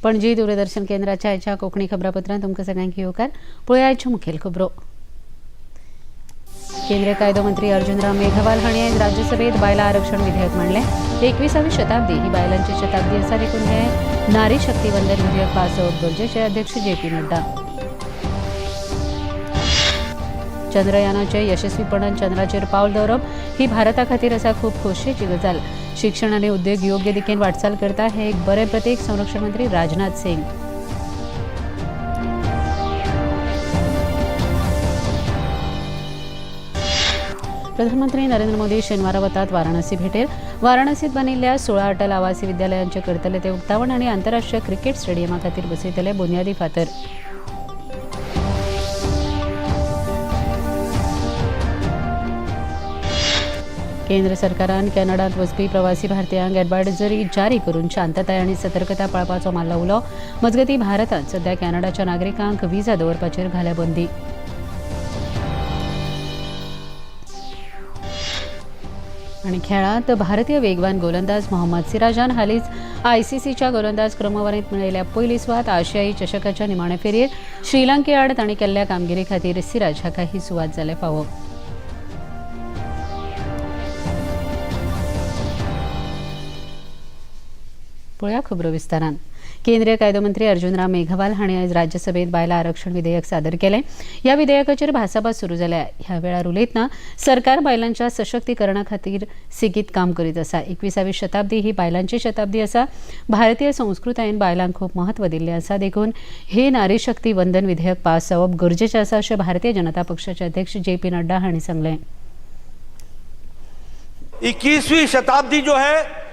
पणजी दूरदर्शन केंद्राच्या आयच्या कोंकणी खबरापत्रांत तुमकां सगळ्यांक येवकार. पळोवया आयच्यो मुखेल खबरो. केंद्रीय कायदो मंत्री अर्जुन राम मेघवाल हांणी आयज राज्यसभेत बायलां आरक्षण विधेयक मांडलें. 21वी शताब्दी ही बायलांची शताब्दी आसा, देखून हें नारी शक्ती वंदन विधेयक पास जावप गरजेचें. अध्यक्ष जे पी नड्डा. चंद्रयानाचे यशस्वीपणान चंद्राचेर पावल दवरप ही भारता खातीर आसा खूब खोशयेची गजाल. शिक्षण आनी उद्देग योग्य दिकेन वाटचाल करता हे एक बरें प्रतीक. संरक्षण मंत्री राजनाथ सिंग. प्रधानमंत्री नरेंद्र मोदी शेनवारा वतात वाराणसी भेटेर. वाराणसीत बांदिल्ल्या 16 अटल आवासी विद्यालयांचे करतले ते उक्तावण आनी आंतरराष्ट्रीय क्रिकेट स्टेडियमा खातीर बसयतले बुन्यादी फातर. केंद्र सरकारान कॅनडांत वचपी प्रवासी भारतीयांक एडवायजरी जारी करून शांतताय आनी सतर्कता पाळपाचो मारला उलो. मजगतीं, भारतांत सध्या कॅनडाच्या नागरिकांक विजा दवरपाचेर घाल्या बंदी. आनी खेळांत भारतीय वेगवान गोलंदाज मोहम्मद सिराजान हालींच आयसीसीच्या गोलंदाज क्रमवारीत मेळयल्या पयली सुवात. आशियाई चषकाच्या निमाणे फेरयेत श्रीलंके आड तांणी केल्ल्या कामगिरी खातीर सिराज हाका ही सुवात जाल्या फावो. पळोवया खबरो विस्तारान. केंद्रीय कायदो मंत्री अर्जुन राम मेघवाल हांणी आयज राज्यसभेत बायलां आरक्षण विधेयक सादर केलें. ह्या विधेयकाचेर भासाभास सुरू जाल्या. ह्या वेळार उलयतना सरकार बायलांच्या सशक्तीकरणा खातीर सेगीत काम करीत आसा. 21वी शताब्दी ही बायलांची शताब्दी आसा. भारतीय संस्कृतायेन बायलांक खूब म्हत्व दिल्लें आसा, देखून हे नारी शक्ती वंदन विधेयक पास जावप गरजेचें आसा, अशें भारतीय जनता पक्षाचे अध्यक्ष जे पी नड्डा हांणी सांगलें. 21वीं शताब्दी जो है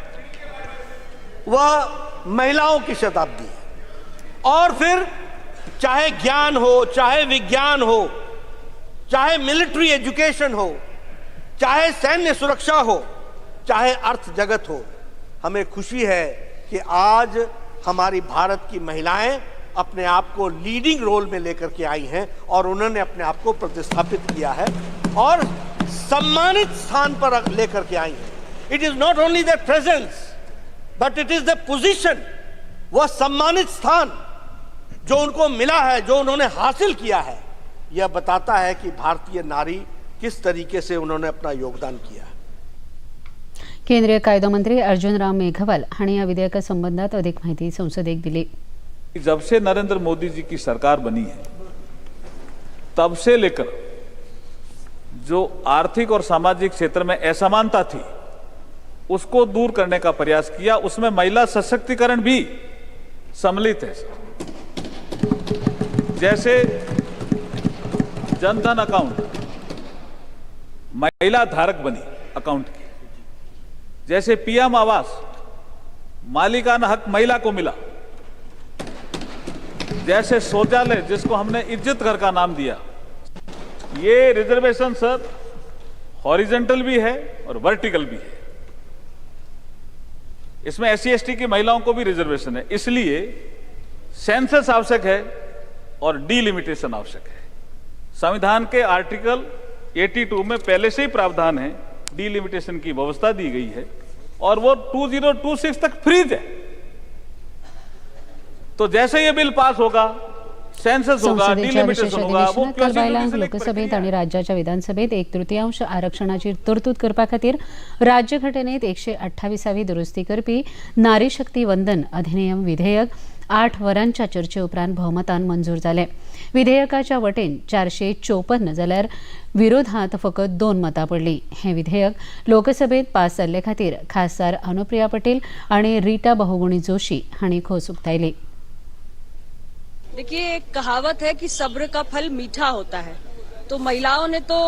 वह महिलाओं की शताब्दी है और फिर चाहे ज्ञान हो, चाहे विज्ञान हो, चाहे मिलिट्री एजुकेशन हो, चाहे सैन्य सुरक्षा हो, चाहे अर्थ जगत हो, हमें खुशी है कि आज हमारी भारत की महिलाएं अपने आप को लीडिंग रोल में लेकर के आई हैं और उन्होंने अपने आप को प्रतिस्थापित किया है और सम्मानित स्थान पर लेकर के आई हैं. It is not only the presence but it is the position. वह सम्मानित स्थान जो उनको मिला है, जो उन्होंने हासिल किया है, यह बताता है कि भारतीय नारी किस तरीके से उन्होंने अपना योगदान किया है. केंद्रीय कायदो मंत्री अर्जुन राम मेघवाल हांणी ह्या विधेयका संबंधात अधिक माहिती संसदेक दिली. जब से नरेंद्र मोदी जी की सरकार बनी है, तब से लेकर जो आर्थिक और सामाजिक क्षेत्र में असमानता थी, उसको दूर करने का प्रयास किया. उसमें महिला सशक्तिकरण भी सम्मिलित है सर. जैसे जनधन अकाउंट, महिला धारक बनी अकाउंट की. जैसे पीएम आवास, मालिकाना हक महिला को मिला. जैसे शौचालय, जिसको हमने इज्जत घर का नाम दिया. ये रिजर्वेशन सर हॉरिजेंटल भी है और वर्टिकल भी है. इसमें एससी एसटी की महिलाओं को भी रिजर्वेशन है. इसलिए सेंसस आवश्यक है और डीलिमिटेशन आवश्यक है. संविधान के आर्टिकल 82 में पहले से ही प्रावधान है, डीलिमिटेशन की व्यवस्था दी गई है और वो 2026 तक फ्रीज है. तो जैसे ये बिल पास होगा, सेन्सस होगा, संसदेच्या विशेष डिलिमिटेशन होगा, वो अधिवेशनात काल बायलांक लोकसभेत आनी राज्याच्या विधानसभेत एक तृतीयांश आरक्षणाची तरतूद करपा खातीर राज्यघटनेत 128वी दुरुस्ती करपी नारी शक्ती वंदन अधिनियम विधेयक 8 वरांच्या चर्चे उपरांत भोवमतान मंजूर जालें. विधेयकाच्या वटेन 454 जाल्यार विरोधात फकत 2 मतां पडलीं. हें विधेयक लोकसभेत पास जाल्ले खातीर खासदार अनुप्रिया पटेल आनी रिटा बहुगुणी जोशी हांणी खोस उक्तायली. देखिए, एक कहावत है कि सब्र का फल मीठा होता है. तो महिलाओं ने तो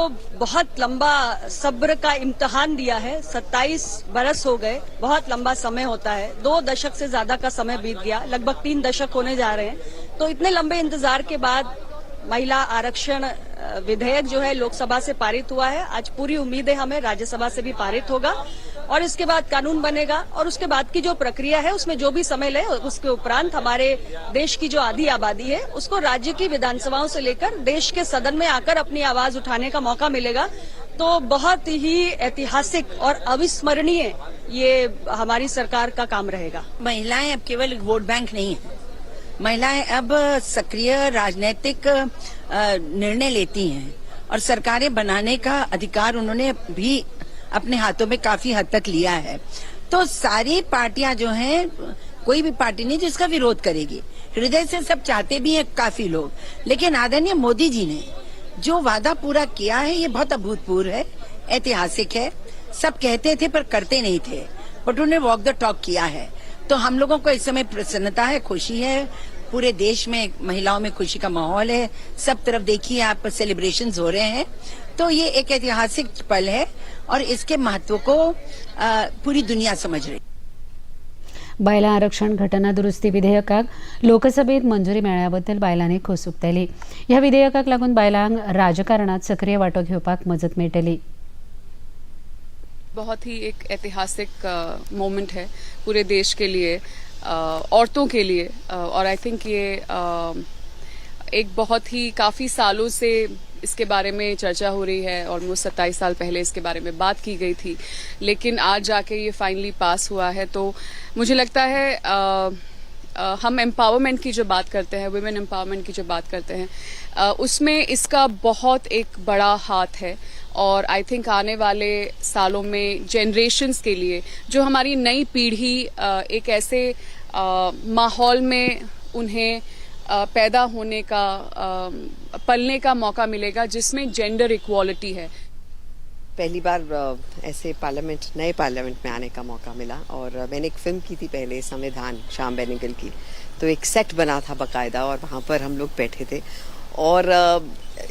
बहुत लंबा सब्र का इम्तिहान दिया है. 27 बरस हो गए, बहुत लंबा समय होता है. 2 दशक से ज्यादा का समय बीत गया, लगभग 3 दशक होने जा रहे हैं. तो इतने लंबे इंतजार के बाद महिला आरक्षण विधेयक जो है लोकसभा से पारित हुआ है. आज पूरी उम्मीद है हमें, राज्यसभा से भी पारित होगा और इसके बाद कानून बनेगा और उसके बाद की जो प्रक्रिया है उसमें जो भी समय ले, उसके उपरांत हमारे देश की जो आधी आबादी है उसको राज्य की विधानसभाओं से लेकर देश के सदन में आकर अपनी आवाज उठाने का मौका मिलेगा. तो बहुत ही ऐतिहासिक और अविस्मरणीय ये हमारी सरकार का काम रहेगा. महिलाएं अब केवल वोट बैंक नहीं है. महिलाएं अब सक्रिय राजनीतिक निर्णय लेती हैं और सरकारें बनाने का अधिकार उन्होंने भी अपने हाथों में काफी हद तक लिया है। तो सारी पार्टियां जो हैं, कोई भी पार्टी नहीं जिसका विरोध करेगी। हृदय से सब चाहते भी हैं काफी लोग, लेकिन आदरणीय मोदी जी ने जो वादा पूरा किया है ये बहुत अभूतपूर्व है, ऐतिहासिक है। सब कहते थे पर करते नहीं थे, बट उन्होंने वॉक the talk किया है। तो हम लोगों को इस समय प्रसन्नता है, खुशी है। पूरे देश में महिलाओं में खुशी का माहौल है। सब तरफ देखिए आप, सेलिब्रेशंस हो रहे हैं। तो ये एक ऐतिहासिक पल है और इसके महत्व को पूरी दुनिया समझ रही है। बायलां आरक्षण घटना दुरुस्ती विधेयकाक लोकसभेत मंजुरी मेळ्ळ्या बद्दल बायलांनी खोस उक्तायली. ह्या विधेयकाक लागून बायलांक राजकारणात सक्रीय वांटो घेवपाक मजत मेळटली. बहुत ही एक ऐतिहासिक मोमेंट है पूरे देश के लिए, औरतों के लिए और I think ये एक बहुत ही काफ़ी सालों से इसके बारे में चर्चा हो रही है। ऑलमोस्ट 27 साल पहले इसके बारे में बात की गई थी, लेकिन आज जाके ये फाइनली पास हुआ है। तो मुझे लगता है हम एम्पावरमेंट की जो बात करते हैं, वुमेन एम्पावरमेंट की जो बात करते हैं, उसमें इसका बहुत एक बड़ा हाथ है और I think आने वाले सालों में जनरेशन्स के लिए, जो हमारी नई पीढ़ी एक ऐसे माहौल में उन्हें पैदा होने का, पलने का मौका मिलेगा जिसमें जेंडर इक्वालिटी है। पहली बार ऐसे पार्लियामेंट, नए पार्लियामेंट में आने का मौका मिला और मैंने एक फिल्म की थी पहले, संविधान, श्याम बेनेगल की। तो एक सेट बना था बकायदा और वहाँ पर हम लोग बैठे थे और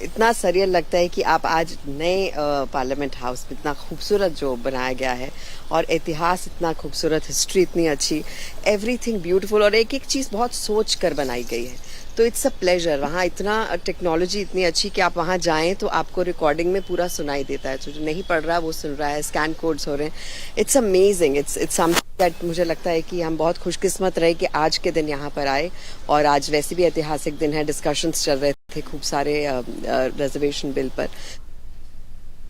इतना सरियल लगता है कि आप आज नए पार्लियामेंट हाउस में, इतना खूबसूरत जो बनाया गया है और इतिहास इतना खूबसूरत, हिस्ट्री इतनी अच्छी, एवरीथिंग ब्यूटीफुल और एक एक चीज़ बहुत सोच कर बनाई गई है। तो it's a pleasure. वहाँ इतना टेक्नोलॉजी इतनी अच्छी कि आप वहाँ जाएं तो आपको रिकॉर्डिंग में पूरा सुनाई देता है। तो जो नहीं पढ़ रहा वो सुन रहा है, स्कैन कोड्स हो रहे हैं। It's amazing. It's something that मुझे लगता है कि हम बहुत खुशकिस्मत रहे कि आज के दिन यहाँ पर आए और आज वैसे भी ऐतिहासिक दिन है। डिस्कशंस चल रहे थे खूब सारे रिजर्वेशन बिल पर।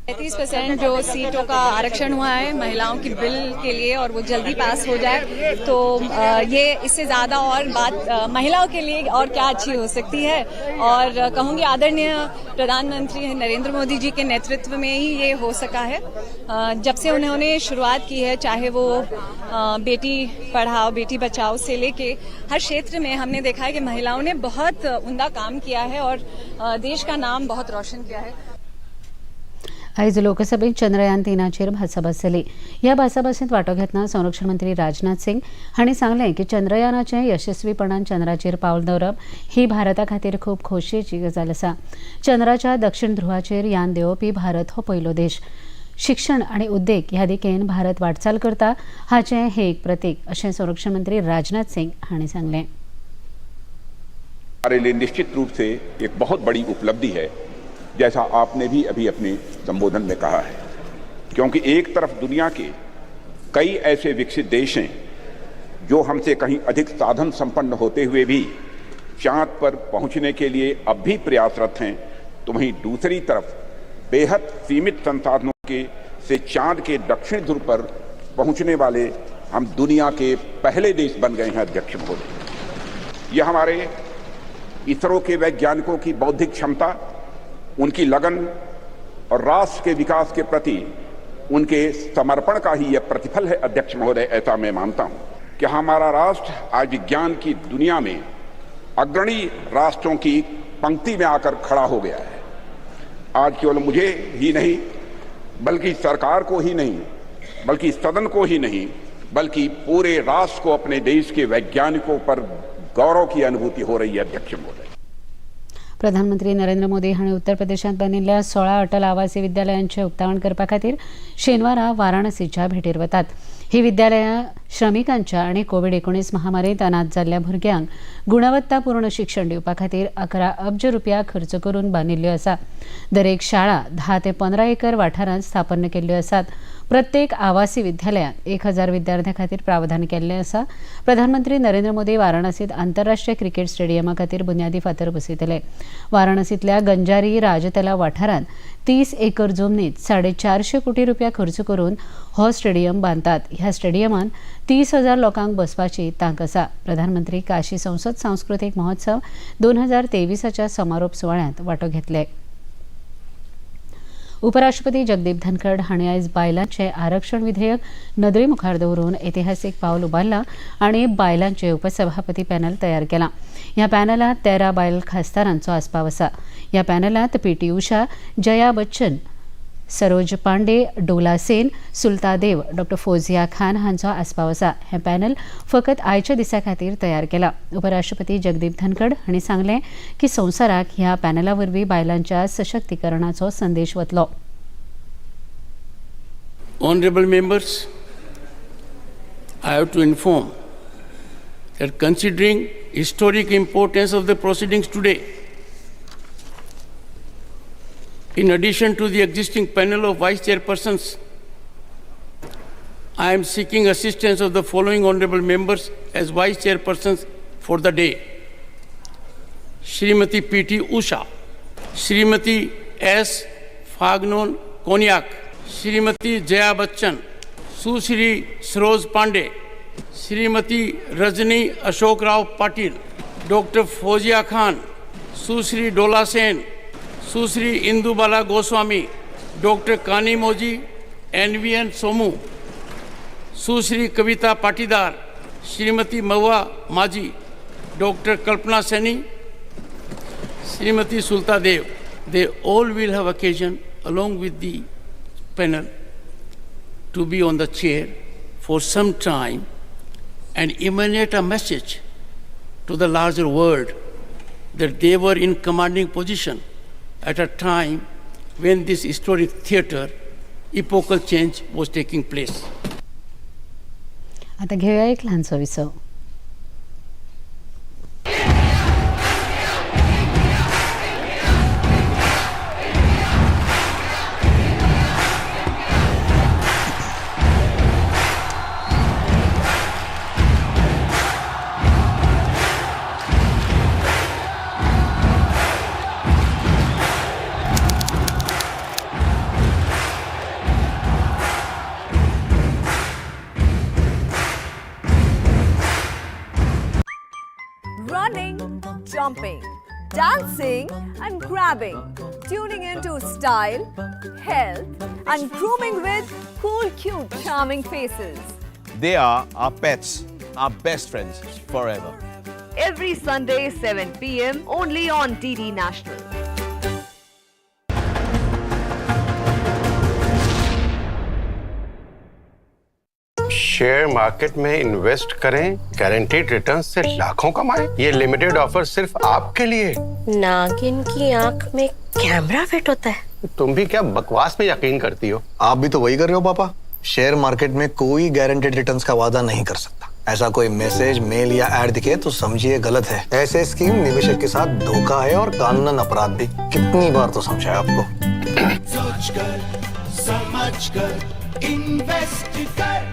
35% जो सीटों का आरक्षण हुआ है महिलाओं की बिल के लिए और वो जल्दी पास हो जाए, तो ये इससे ज़्यादा और बात महिलाओं के लिए और क्या अच्छी हो सकती है? और कहूँगी, आदरणीय प्रधानमंत्री नरेंद्र मोदी जी के नेतृत्व में ही ये हो सका है। जब से उन्होंने शुरुआत की है, चाहे वो बेटी पढ़ाओ बेटी बचाओ से लेके हर क्षेत्र में हमने देखा है कि महिलाओं ने बहुत उमदा काम किया है और देश का नाम बहुत रोशन किया है। आयज लोकसभेत चंद्रयान 3चेर भासाभास जाली. ह्या भासाभासेंत वांटो घेतना संरक्षण मंत्री राजनाथ सिंग हांणी सांगलें की चंद्रयानाचें यशस्वीपणान चंद्राचेर पावल दवरप ही भारता खातीर खूब खोशयेची गजाल आसा. चंद्राच्या दक्षिण ध्रुवाचेर यान देंवोवपी भारत हो पयलो देश. शिक्षण आनी उद्देग ह्या दिकेन भारत वाटचाल करता हाचें हें एक प्रतीक अशें संरक्षण मंत्री राजनाथ सिंग हांणी सांगलें. हमारे लिए निश्चित रूप से एक बहुत बड़ी उपलब्धि है, जैसा आपने भी अभी अपने संबोधन में कहा है, क्योंकि एक तरफ दुनिया के कई ऐसे विकसित देश हैं जो हमसे कहीं अधिक साधन संपन्न होते हुए भी चांद पर पहुंचने के लिए अब भी प्रयासरत हैं, तो वहीं दूसरी तरफ बेहद सीमित संसाधनों के से चांद के दक्षिण ध्रुव पर पहुंचने वाले हम दुनिया के पहले देश बन गए हैं। अध्यक्ष महोदय, यह हमारे इसरो के वैज्ञानिकों की बौद्धिक क्षमता, उनकी लगन और राष्ट्र के विकास के प्रति उनके समर्पण का ही यह प्रतिफल है। अध्यक्ष महोदय, ऐसा मैं मानता हूं कि हमारा राष्ट्र आज विज्ञान की दुनिया में अग्रणी राष्ट्रों की पंक्ति में आकर खड़ा हो गया है। आज केवल मुझे ही नहीं, बल्कि सरकार को ही नहीं, बल्कि सदन को ही नहीं, बल्कि पूरे राष्ट्र को अपने देश के वैज्ञानिकों पर गौरव की अनुभूति हो रही है, अध्यक्ष महोदय। प्रधानमंत्री नरेंद्र मोदी हांणी उत्तर प्रदेशांत बांदिल्ल्या 16 अटल आवासी विद्यालयांचें उक्तावण करपा खातीर शेनवारा वाराणसीच्या भेटीर वतात. ही विद्यालयां श्रमिकांच्या आनी कोवीड 19 महामारीत अनाथ जाल्ल्या भुरग्यांक गुणवत्तापूर्ण शिक्षण दिवपा खातीर 11 अब्ज रुपया खर्च करून बांदिल्ल्यो आसा. दरेक शाळा 10 ते 15 एकर वाठारांत स्थापन केल्ल्यो आसात. प्रत्येक आवासी विद्यालयांत 1000 विद्यार्थ्यां खातीर प्रावधान केल्लें आसा. प्रधानमंत्री नरेंद्र मोदी वाराणसीत आंतरराष्ट्रीय क्रिकेट स्टेडियमा खातीर बुन्यादी फातर बसयतले. वाराणसींतल्या गंजारी राजतला वाठारांत 30 एकर जमनीत 450 कोटी रुपया खर्च करून हो स्टेडियम बांदतात. ह्या स्टेडियमांत 30,000 लोकांक बसपाची तांक आसा. प्रधानमंत्री काशी संसद सांस्कृतीक महोत्सव 2023च्या समारोप सुवाळ्यांत वांटो घेतले. उपराष्ट्रपती जगदीप धनखड हांणी आयज बायलांचें आरक्षण विधेयक नदरे मुखार दवरून ऐतिहासीक पावल उबारलां आनी बायलांचे उपसभापती पॅनल तयार केलां. ह्या पॅनलांत 13 बायल खासदारांचो आस्पाव आसा. ह्या पॅनलांत पी.टी. उषा, जया बच्चन, सरोज पांडे, डोला सेन, सुलता देव, डॉ. फौजिया खान हांचो आस्पाव आसा. हें पॅनल फकत आयच्या दिसा खातीर तयार केलां. उपराष्ट्रपती जगदीप धनखड हांणी सांगलें की संवसाराक ह्या पॅनला वरवीं बायलांच्या सशक्तीकरणाचो संदेश वतलो. Honorable members, I have to inform that considering historic importance of the proceedings today, in addition to the existing panel of vice chairpersons, I am seeking assistance of the following honorable members as vice chairpersons for the day. Shrimati P.T. Usha, Shrimati S. Phangnon Konyak, Shrimati Jaya Bachchan, Sushri Saroj Pandey, Shrimati Rajni Ashok Rao Patil, Doctor Fauzia Khan, Sushri Dola Sen, Sushri Indubala Goswami, Doctor Kanimozhi NVN Somu, Sushri Kavita Patidar, Shrimati Mahua Maji, Doctor Kalpana Saini, Shrimati Sulta Dev. They all will have occasion along with the panel to be on the chair for some time and emanate a message to the larger world that they were in commanding position at a time when this historic theater epochal change was taking place. आता घेऊया एक लहानसो विसव. Running, jumping, dancing and grabbing, tuning into style, health and grooming with cool, cute, charming faces. They are our pets, our best friends forever. Every Sunday 7 p.m. only on DD National. Share market में invest करें, guaranteed return से लाखों कमाएं। ये limited offer सिर्फ आपके लिए। नागिन की आंख में कैमरा फिट होता है। तुम भी क्या बकवास में यकीन करती हो? आप भी तो वही कर रहे हो पापा। शेयर मार्केट में कोई गारंटीड रिटर्न्स का वादा नहीं कर सकता। ऐसा कोई मैसेज, मेल या एड दिखे तो समझिए गलत है। ऐसे स्कीम निवेशक के साथ धोखा है और कानूनन अपराध भी। कितनी बार तो समझाया आपको। सोच कर, समझ कर, इन्वेस्ट कर।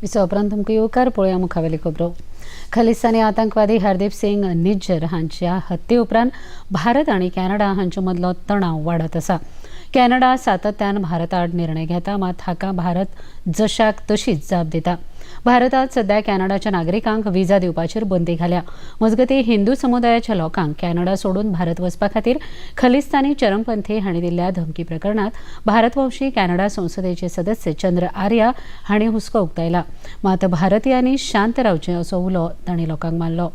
विसवा उपरांत तुमकां येवकार. पळोवया मुखावेली खबरो. खलिस्तानी आतंकवादी हरदीप सिंग निज्जर हांच्या हत्ये उपरांत भारत आनी कॅनडा हांचे मदलो तणाव वाडत आसा. कॅनडा सातत्यान भारताआड निर्णय घेता, मात हाका भारत जशाक तशीच जाप दिता. भारतात सध्या कॅनडाच्या नागरिकांक विजा दिवपाचेर बंदी घाल्या. मजगतीं हिंदू समुदायाच्या लोकांक कॅनडा सोडून भारत वचपा खातीर खलिस्तानी चरमपंथी हांणी दिल्ल्या धमकी प्रकरणात भारतवंशी कॅनडा संसदेचे सदस्य चंद्र आर्या हांणी हुस्को उक्तायला. मात भारतीयांनी शांत रावचें असो उलो तांणी लोकांक मारलो.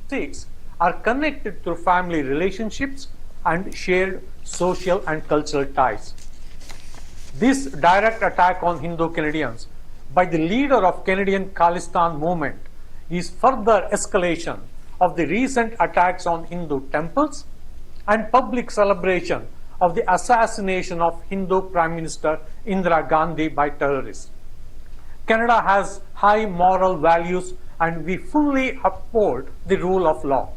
Sikhs are connected through family relationships and shared social and cultural ties. This direct attack on Hindu Canadians by the leader of Canadian Khalistan movement is further escalation of the recent attacks on Hindu temples and public celebration of the assassination of Hindu Prime Minister Indira Gandhi by terrorists. Canada has high moral values and we fully uphold the rule of law.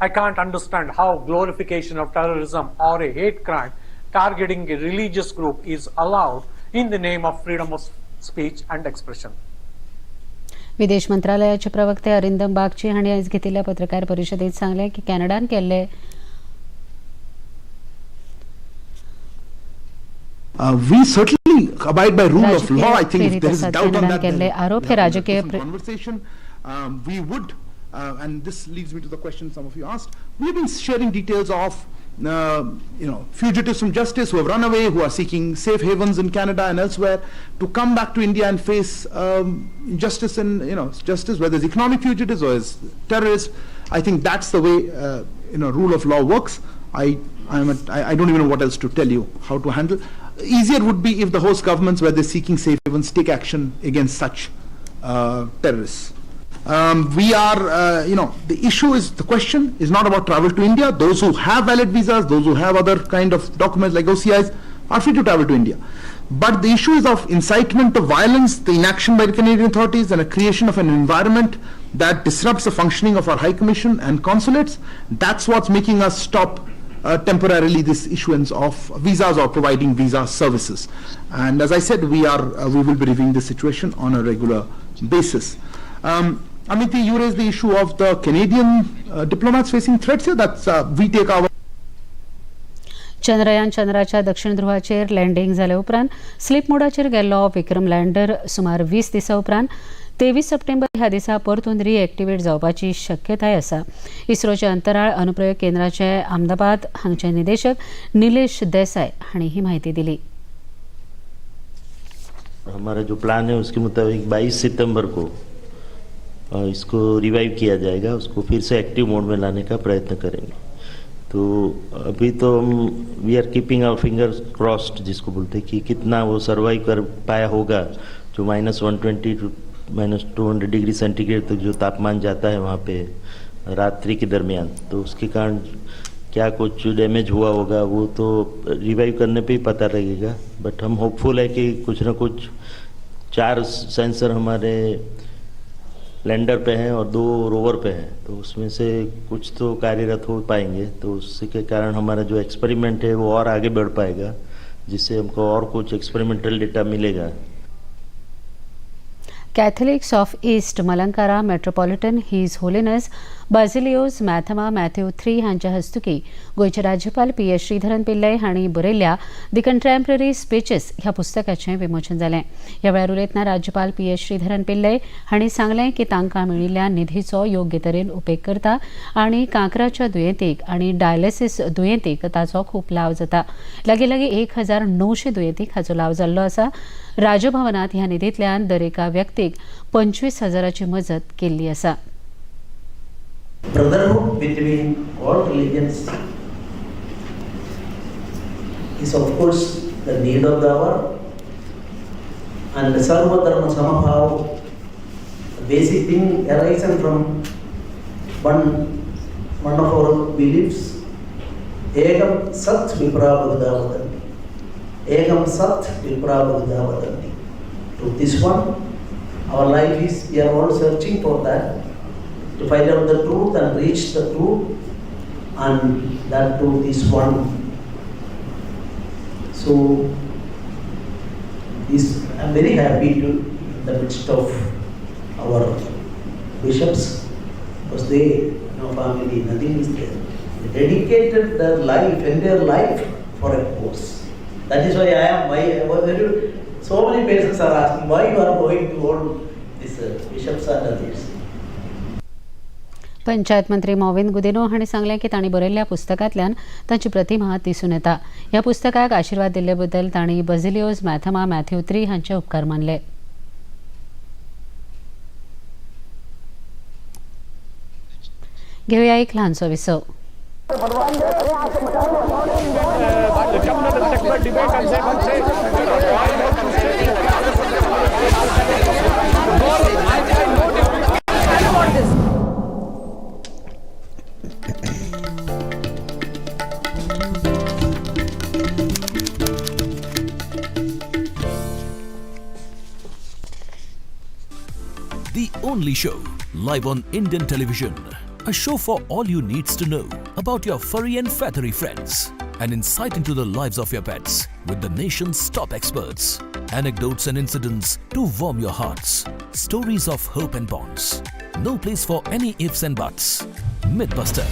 I can't understand how glorification of terrorism or a hate crime targeting a religious group is allowed in the name of freedom of speech and expression. विदेश मंत्रालयाचे प्रवक्ते अरिंदम बागची हांणी आयज घेतिल्ल्या पत्रकार परिशदेत सांगलें की कॅनडान केल्ले We certainly abide by rule of law. I think if there is doubt on that, केल्ले आरोप हे राजकीय conversation. We would, and this leads me to the question some of you asked. We've been sharing details of, fugitives from justice who have run away, who are seeking safe havens in Canada and elsewhere, to come back to India and face justice and justice, whether it's economic fugitives or as terrorists. I think that's the way rule of law works. I don't even know what else to tell you how to handle. Easier would be if the host governments, where they're seeking safe havens, take action against such terrorists. We are, the issue is, the question is not about travel to India. Those who have valid visas, those who have other kind of documents like OCIs, are free to travel to India. But the issue is of incitement to violence, the inaction by the Canadian authorities, and a creation of an environment that disrupts the functioning of our High Commission and consulates. That's what's making us stop temporarily this issuance of visas or providing visa services. And as I said, we will be reviewing the situation on a regular basis. Amiti, you raised the issue of the Canadian diplomats facing threats here. That's we take our Chandrayaan चंद्राच्या दक्षिण ध्रुवाचेर landing जाले उपरांत slip मोडाचेर गेल्लो विक्रम lander सुमार 20 दिसां उपरांत 23 सप्टेंबर ह्या दिसा परतून रिएक्टिवेट जावपाची शक्यताय आसा. इस्रोचे अंतराळ अनुप्रयोग केंद्राचे अहमदाबाद हांगचे निदेशक निलेश देसाय हांणी ही माहिती दिली. हमारा जो प्लान है उसके मुताबिक 22 सितंबर को इसको रिवाइव किया जाएगा, उसको फिर से एक्टिव मोड में लाने का प्रयत्न करेंगे. तो अभी तो हम we are keeping our fingers crossed, जिसको बोलते हैं कि कितना वो सर्वाइव कर पाया होगा. जो -120 to -200 degree centigrade तक जो तापमान जाता है वहाँ पे रात्रि के दरमियान, तो उसके कारण क्या कुछ डैमेज हुआ होगा वो तो रिवाइव करने पे ही पता लगेगा. बट हम होपफुल है कि कुछ ना कुछ 4 सेंसर हमारे लैंडर पे हैं और 2 रोवर पे हैं, तो उसमें से कुछ तो कार्यरत हो पाएंगे. तो उसके कारण हमारा जो एक्सपेरिमेंट है वो और आगे बढ़ पाएगा, जिससे हमको और कुछ एक्सपेरिमेंटल डेटा मिलेगा. Catholics of East Malankara Metropolitan His Holiness Baselios Marthoma Mathew III हांच्या हस्तुकी गोंयचे राज्यपाल पी.एस. श्रीधरन पिल्लय हांणी बरयल्ल्या दी कंटेम्पररी स्पीचेस ह्या पुस्तकाचें विमोचन जालें. ह्या वेळार उलयतना राज्यपाल पी.एस. श्रीधरन पिल्लय हांणी सांगलें की तांकां मेळिल्ल्या निधीचो योग्य तरेन उपेग करता आनी कांक्राच्या दुयेंतीक आनी डायलिसीस दुयेंतीक ताचो खूब लाव जाता. लागीं लागीं 1900 दुयेंतीक हाचो लाव जाल्लो आसा. राजभवनात ह्या निधींतल्यान दरेका व्यक्तीक 25,000ची मजत केल्ली आसा. Brotherhood between all religions is of course the need of the hour, and the Sarva Dharma Samabhav, the basic thing arisen from one of our beliefs, Ekam Sat Vipra Bhagada Vadanti. Ekam Sat Vipra Bhagada Vadanti. To this one, our life is, we are all searching for that, to find out the truth and reach the truth, and that truth is one. So, this I am very happy to in the midst of our bishops, because they, no family, nothing is there. They dedicated their life, entire life for a cause. That is why I am, why so many persons are asking why you are going to all these bishops and others. Panchayat मंत्री मॉविन गुदिनो हांणी सांगलें की तांणी बरयल्ल्या पुस्तकांतल्यान तांची प्रतिमा दिसून येता. ह्या पुस्तकाक आशिर्वाद दिल्ले बद्दल तांणी बझिलियोज मॅथमा मॅथ्यू III हांचे उपकार मानले. घेऊया एक ल्हानसो विसव. The only show live on Indian television. A show for all you needs to know about your furry and feathery friends. An insight into the lives of your pets with the nation's top experts. Anecdotes and incidents to warm your hearts. Stories of hope and bonds. No place for any ifs and buts. Mythbuster.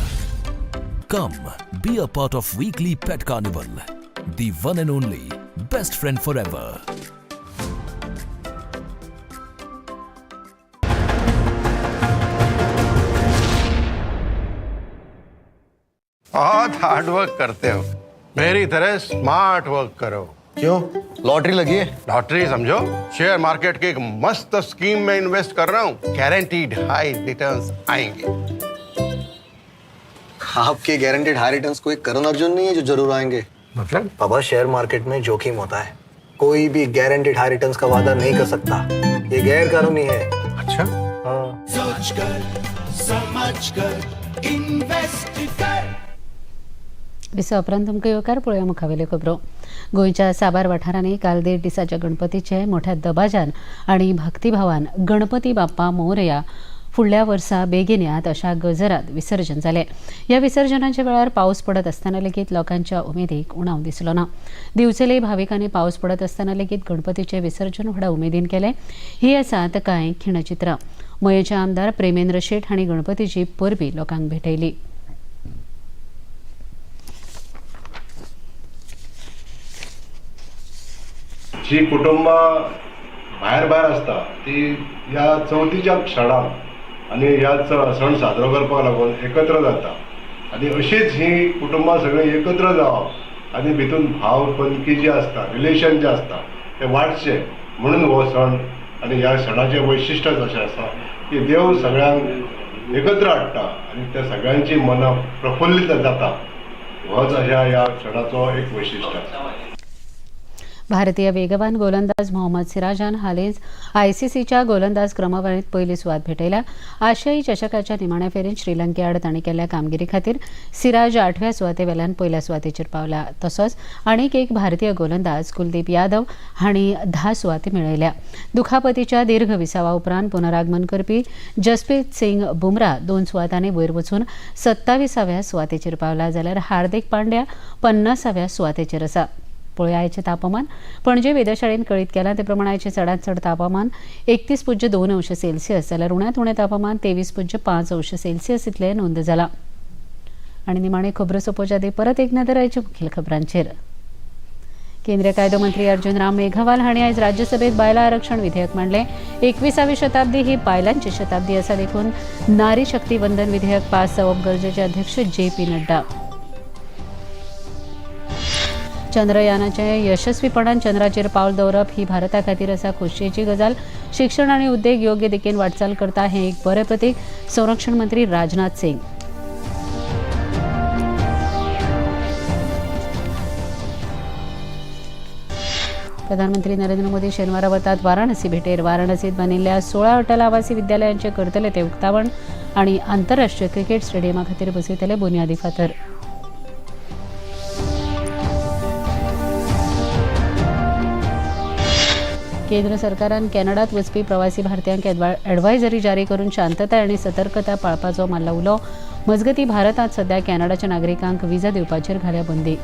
Come, be a part of weekly Pet Carnival. The one and only best friend forever. बहुत hard work करते हो, Mary तरह smart work करो। क्यों, lottery लगी है? Lottery समझो, share market की एक मस्त स्कीम में इन्वेस्ट कर रहा हूँ, गारंटीड हाई रिटर्न्स आएंगे। आपके गारंटीड हाई रिटर्न्स कोई करण अर्जुन नहीं है जो जरूर आएंगे। मतलब? पापा, शेयर मार्केट में जोखिम होता है, कोई भी गारंटीड हाई रिटर्न्स का वादा नहीं कर सकता, ये गैर कानूनी है। अच्छा। हाँ। सोच कर, समझ कर, इन्वेस्ट कर। विसवा उपरांत तुमकां येवकार। पळोवया मुखावेल्यो खबरो। गोंयच्या साबार वाठारांनी काल देड दिसाच्या गणपतीचे मोठ्या दबाज्यान आनी भक्तिभावान गणपती बाप्पा मोरया फुडल्या वर्सा बेगीन येयात अशा गजरात विसर्जन जालें। ह्या विसर्जनाच्या वेळार पावस पडत आसतना लेगीत लोकांच्या उमेदीक उणाव दिसलो ना। दिवचले भाविकांनी पावस पडत आसतना लेगीत गणपतीचें विसर्जन व्हडा उमेदीन केलें। ही आसात कांय खिणचित्रां। मयेचे आमदार प्रेमेंद्र शेट हांणी गणपतीची परबी लोकांक भेटयली। जी कुटुंबां भायर भायर आसता ती ह्या चवथीच्या क्षणाक आनी ह्या सण साजरो करपाक लागून एकत्र जाता आनी अशीच ही कुटुंबां सगळीं एकत्र जावप आनी भितून भावपंकी जी आसता, रिलेशन जें आसता तें वाडचें म्हणून हो सण आनी ह्या सणाचें वैशिश्टच अशें आसा की देव सगळ्यांक एकत्र हाडटा आनी त्या सगळ्यांची मनां प्रफुल्लीत जाता। होच अशा ह्या सणाचो एक वैशिश्ट आसा। भारतीय वेगवान गोलंदाज मोहम्मद सिराजान हालींच आयसीसीच्या गोलंदाज क्रमवारीत पयली सुवात भेटयल्या। आशियाई चषकाच्या निमाण्या फेरीत श्रीलंके आड तांणी केल्ल्या कामगिरी खातीर सिराज 8व्या सुवाते वेल्यान पयल्या सुवातेचेर पावला। तसोच आनीक एक भारतीय गोलंदाज कुलदीप यादव हांणी 10 सुवाती मेळयल्या। दुखापतीच्या दीर्घ विसावा उपरांत पुनरागमन करपी जसप्रीत सिंग बुमरा 2 सुवातांनी वयर वचून 27व्या सुवातेचेर पावला, जाल्यार हार्दिक पांड्या 50व्या सुवातेचेर आसा। पळोवया आयचें तापमान। पणजे वेधशाळेन कळीत केलां ते प्रमाण आयचें चडांत चड तापमान 31.2 अंश सेल्सियस जाल्यार उण्यांत उणें तापमान 23.5 अंश सेल्सियस इतलें नोंद जालां। आनी निमाणे खबरो सोंपोवच्या आदीं परत एक नदर आयच्या मुखेल खबरांचेर। केंद्रीय कायदो मंत्री अर्जुन राम मेघवाल हांणी आयज राज्यसभेत बायलां आरक्षण विधेयक मांडलें। 21वी शताब्दी ही बायलांची शताब्दी आसा देखून नारी शक्ती वंदन विधेयक पास जावप गरजेचे अध्यक्ष JP Nadda. चंद्रयानाचे यशस्वीपणान चंद्राचेर पावल दवरप ही भारता खातीर आसा खोशयेची गजाल। शिक्षण आनी उद्देग योग्य दिकेन वाटचाल करता हें एक बरें प्रतीक, संरक्षण मंत्री राजनाथ सिंग। प्रधानमंत्री नरेंद्र मोदी शेनवारा वतात वाराणसी भेटेर। वाराणसीत बांदिल्ल्या 16 अटल आवासी विद्यालयांचे करतले ते उक्तावण आनी आंतरराष्ट्रीय क्रिकेट स्टेडियमा खातीर बसयतले बुन्यादी फातर। केंद्र सरकारान कॅनडात वचपी प्रवासी भारतीयांक एडवायझरी जारी करून शांतताय आनी सतर्कता पाळपाचो मारला उलो। मजगती भारतांत सध्या कॅनडाच्या नागरिकांक विजा दिवपाचेर घाल्या बंदी।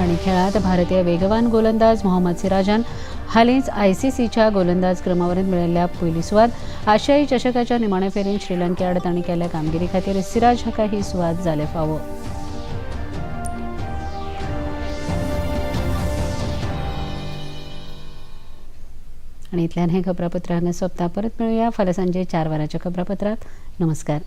आनी खेळांत भारतीय वेगवान गोलंदाज मोहम्मद सिराजान हालींच आयसीसीच्या गोलंदाज क्रमवारीत मेळिल्ल्या पयली सुवात। आशियाई चषकाच्या निमाण्या फेरीत श्रीलंके आड तांणी केल्ल्या कामगिरी खातीर सिराज हाका ही सुवात जाले फावो। आनी इतल्यान हें खबरापत्र हांगा सोंपता। परत मेळुया फाल्यां सांजे 4 वरांच्या खबरापत्रांत। नमस्कार।